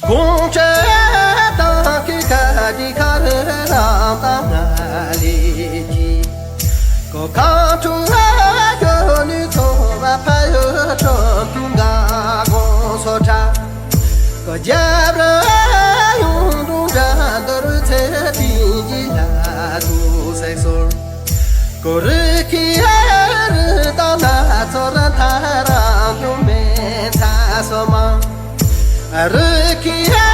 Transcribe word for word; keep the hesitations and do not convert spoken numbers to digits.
དགོངས་འཆར་དང་ཁ་ཁ་འདི་ཁ་རི་རང་དང་ང་ལས་ཀྱི། གོ་ཁང་ཁྲོ་ལ་གོ་ནུས་ཚོ་བ་ཕ་ཡོ་ཁྲོམ་ཁུང་ག་གོང་སོ་ཁྲ། གོ་རྒྱབ་ར་ཡོང་འགྲོ་འདྲ་འདོར་ཚེ་དེ་ཡི་ལ་དུ་སེ་སོར། གོ་རི་ཁི་ཡ་རི་དང་ན་ཚོ་ར་ཐ་རང་ཡོང་མེ་ཚ་སོ་མ། རི་ཁི་ཡ་